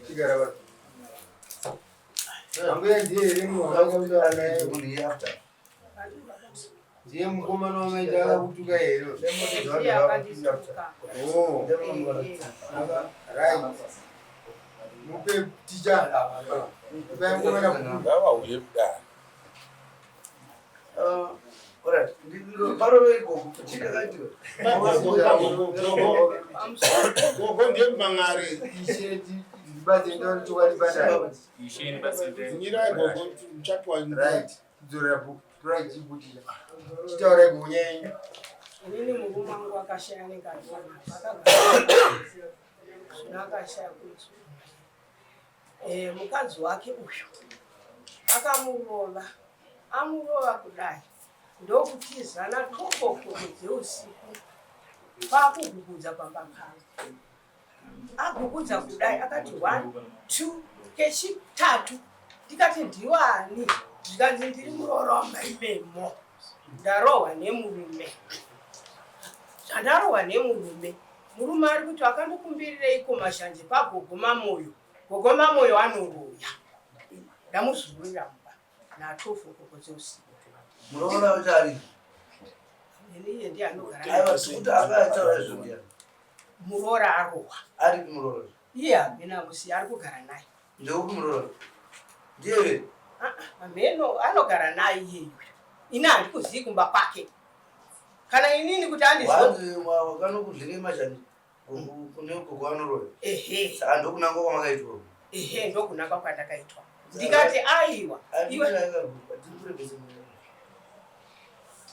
Chigara vanhu. Ambuya ndiye here munhu wamanga kutaura naye? Ndiye mukomana wamaita akakutuka here? Ndiye akandituka. Oh, right. Mupe ticha. Mupe mukomana bhuku. Ngavauye kudare. Gogo ndiye mang'ari. Ishe ndibate ndori chokwadi padai. Ishe ndibatsire. Nyirai gogo muchapwa. Right. Dzorera bhuku. Torai chibutira. Chitaurai kunyaya yenyu. Inini murume wangu akashaya anenge achiwana akagara zvino akashaya kuitwa. Eh, mukadzi wake uyu akamurova amurova kudai ndokutizana tokokoko dzeusiku kwakugugudza pamba pavo agugudza kudai akati one two kechitatu ndikati ndiwani zvikanzi ndiri muroora wamaimemo ndarohwa nemurume zvandarohwa nemurume murume ari kuti akandokumbirireiko mashanje pagogo mamoyo gogo mamoyo anoroya ndamuzururira mumba natofu gogo dzeusiku Muroora wacho ari. iye ndiye anogara Aiwa sikuti akataura izvo ndiani. muroora arohwa Ari kumuroora. iye hamena musiya ari kugara naye Ndeupi muroora? Ndiye. Ah, hameno anogara naye iyeyu ini handikuzii kumba kwake kana inini kuti andizo Wanzi wakanokudlire mashanje. Kune gogo anoroya. ehe Saka ndokunanga kwamakaitwa. ehe ndokunaka kwandakaitwa ndikati aiwa iwe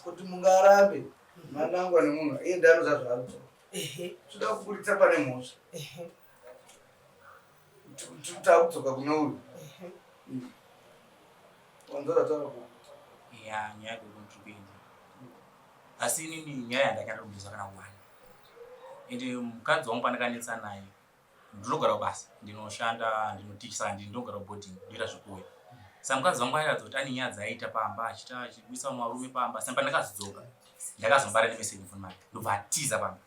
Kuti mungarambe manangwa nemunhu iye ndiye anoziva zvaari kutaura. ehe Toda kuburitsa pane mhosva. ehe Takudzoka kune uyu. ehe Wanzora taura ku. Ya, nyaya gogo ndiri kuenda. Asi inini nyaya yandakaenda kubvisa kana kuwana. Ende mukadzi wangu pandakanetsa naye ndinogara kubasa, ndinoshanda, ndinoticha saka ndinogara kuboarding, ndoita zvekuuya. Saka mukadzi wangu airatidza kuti ane nyaya dzaaita pamba achiita achibudisa vamwe varume pamba. Saka pandakazodzoka ndakazobara nemeseji mufoni make ndobva atiza pamba.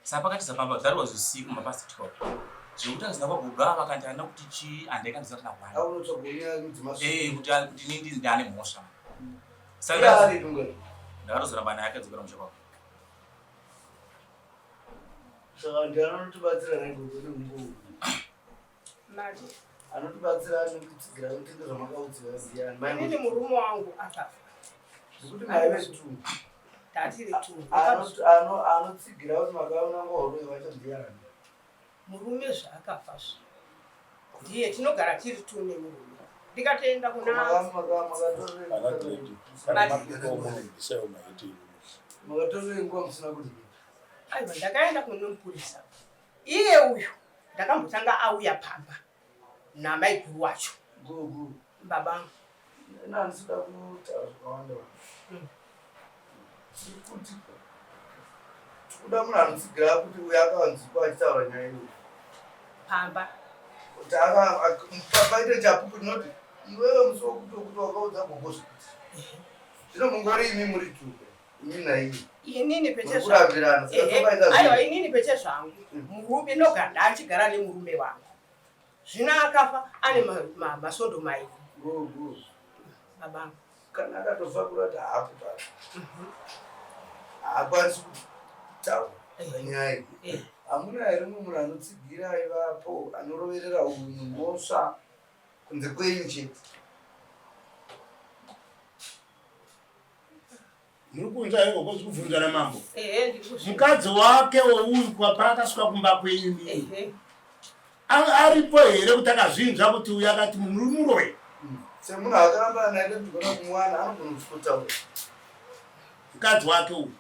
Saka pakatiza pamba that was usiku mapast 12. Zvekuti azina kwagogo ava vakandi handina kuti chii handaikandiziva kana kuwana. Aunotsvaga nyaya mudzimaso. Eh, kuti kuti inini ndane mhosva. Saka Iye ari tungwe. ndakatozoramba naye akadzokera musha kwako. Saka ndiye anotibatsira nagogo nemungu. mati Anotibatsira nekutsigira kutenda zvamakaudziwa ndiyani. Mai inini murume wangu akafa Zvekuti mai vetu tatiri tu anotsigira kuti makaona ngahoroyi wacho ndiyani. murume zvaakafa zvo ndiye tinogara tiri tu nemurume ndikatoenda kuna Pana grade. Kana mapiko munobvisawo maiti imi. Makatorere nguva musina kudii. aiwa ndakaenda kune mupurisa iye uyu ndakambotanga auya pamba namaiguru wacho Gogo. babangu Ina handisida kutaura zvakawanda. Kuti tikuda munhu anotsigira kuti uyu akanzwikwa achitaura nyaya iyi. pamba Kuti paite chapupu chinoti iwewe musi wokuti wokuti wakaudza gogo zvekuti. Zvino mungori imi muri tu imi naiye. inini Muri kurambirana. Saka tobaita aiwa zvinhu. inini peche zvangu murume ndogara ndachigara nemurume wangu zvino akafa ane masondo mairi Gogo. babangu Kana akatofa kurati haakutaura. Haakwanisi kutaura nyaya iyi. Hamuna here mumwe munhu anotsigira aivapo anoroverera unhu mhosva kunze kwenyu chete? Muri kunzwa here gogo zviri kubvunzwa namambo? Ehe ndiri Mukadzi wake wouyu paakasvika kumba kwenyu mimi. ehe Aripo here kuti akazvinzwa kuti uyu akati muri muroyi? Semunhu akarambana naye ndikugona kumuwana anogona kutaura. Mukadzi wake uyu.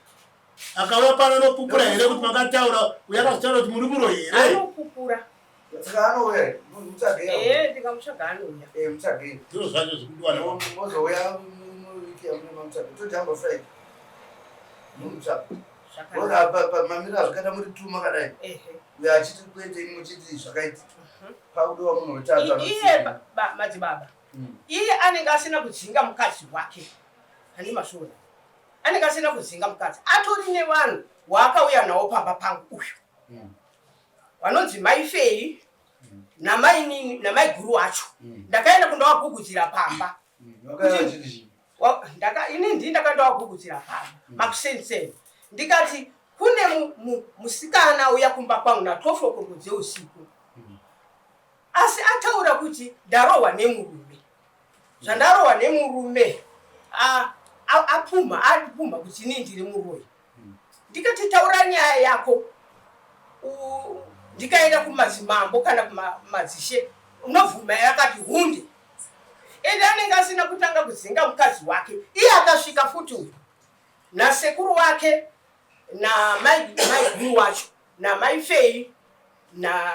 Akauya pano anopupura here kuti makataura uyu akazotaura kuti muri muroyi here? Anopupura. Saka anouya here? Mutsvagei. Ehe ndikamutsvaga anouya. Eh mutsvagei. Ndizvo zvacho zvikudiwa namambo. Mozouya muwiki yamune mamutsvaga. Tojamba Friday. Mumutsvaga. Zvakanaka. Pamamiro azvakaita muri tu makadai. Ehe. Uyo achiti kwete imi muchiti zvakaita. Pakudiwa munhu wetatu Iye anotsigira. madzibaba iye anenge asina kudzinga mukadzi wake handi masvona anenge asina kudzinga mukadzi atori nevanhu waakauya nawo pamba pangu uyu vanonzi maifei Namainini namaiguru wacho ndakaenda kundovagugudzira pamba. Vakauya vachiti chii? Ini ndini ndakandovagugudzira pamba makuseni, ndikati kune musikana uya kumba kwangu na12 o'clock dzeusiku, asi ataura kuti ndarohwa nemurume. Zvandarohwa nemurume, apumha, apumha kuti inini ndiri muroyi. Ndikati, "Taura nyaya yako." Ndikaenda kumadzimambo kana kumadzishe, unobvuma? Yakati hunde. Ende anenge asina kutanga kudzinga mukadzi wake. Iye akasvika futi uyu nasekuru wake namaiguru wacho namaifei na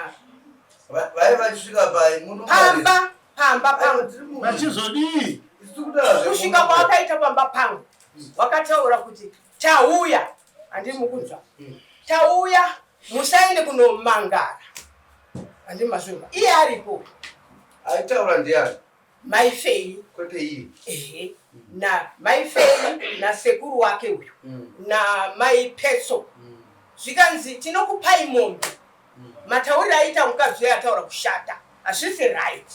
Vai vachisvika pai? Pamba pangu. Vachizodii? Kusvika kwawakaita pamba pangu, wakataura kuti tauya, handiri mukunzwa, tauya, musaende kunomangara. Handiri mazvinzwa? Iye aripo. Aitaura ndiani? Maifei. Kwete iye. Ehe, na maifei nasekuru wake uyu na mai Petso. Zvikanzi, "Tinokupai mombe. Matauriro aita mukadzi uyo, ataura kushata, hazvisi right."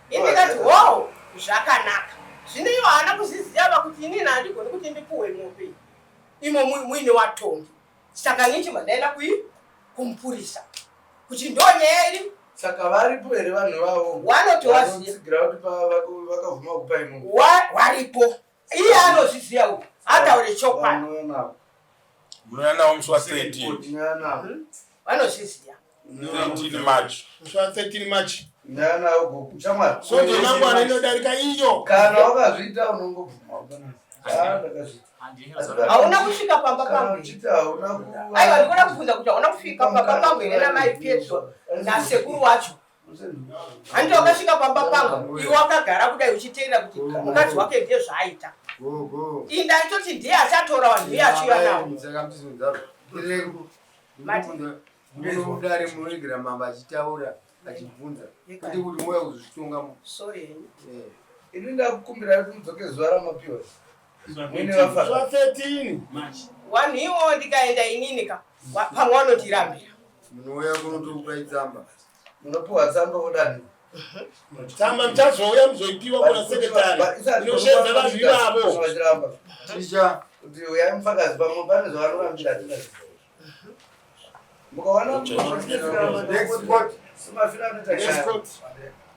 Indikati, "Wo, zvakanaka." Zvino iwo haana kuzviziva kuti inini handigoni kuti ndipuhwe mombe imo muine watongi. Saka nichibva ndaenda kui kumupurisa kuti ndo nyaya iri. Saka varipo here vanhu vavo? Vanoti waziva. Vanotsigira kuti vakabvuma kupa imomo? Waripo, iye anozviziva uyu, ataure chokwadi. Vanouya navo. Munouya nawo musi wa13. Tinouya navo. Vanozviziva. 13 March. Musi wa13 March. Tinouya navo, gogo shamwari. Soto mangwana inodarika iyo. Kana wakazviita, unongobvuma. Ah, ndakazviita. Hauna kusvika pamba Kana pangu. uchiti hauna. Aiwa, ndikuda kubvunza kuti hauna kusvika pamba pangu here namai Petro nasekuru wacho? Handiti wakasvika pamba pangu, iwe wakagara kudai uchiteera kuti mukadzi wake ndiye zvaaita. Gogo. Iyi ndaitoti ndiye achatora vanhu, iye achiuya navo. Saka mutizonzaro. Mati. Munodare munoregera mambo achitaura, achibvunza, kwete kuti mouya kuzvitonga. Sorry henyu. Ini ndakukumbirai kuti mudzoke zuva ramapiwa muine Musi vafakazi. wa13. Vanhu iwowo, ndikaenda inini ka, pamwe vanotirambira. Munouya kunotokupai tsamba. Munopiwa tsamba odani? Tsamba muchazouya muzoipiwa kuna sekretari inoshedza vanhu ivavo. Vachiramba Ticha. kuti uyai mufakazi, pamwe pane zvavanorambira tinazvi. Mukaona Next court. simafira anoita. Next court.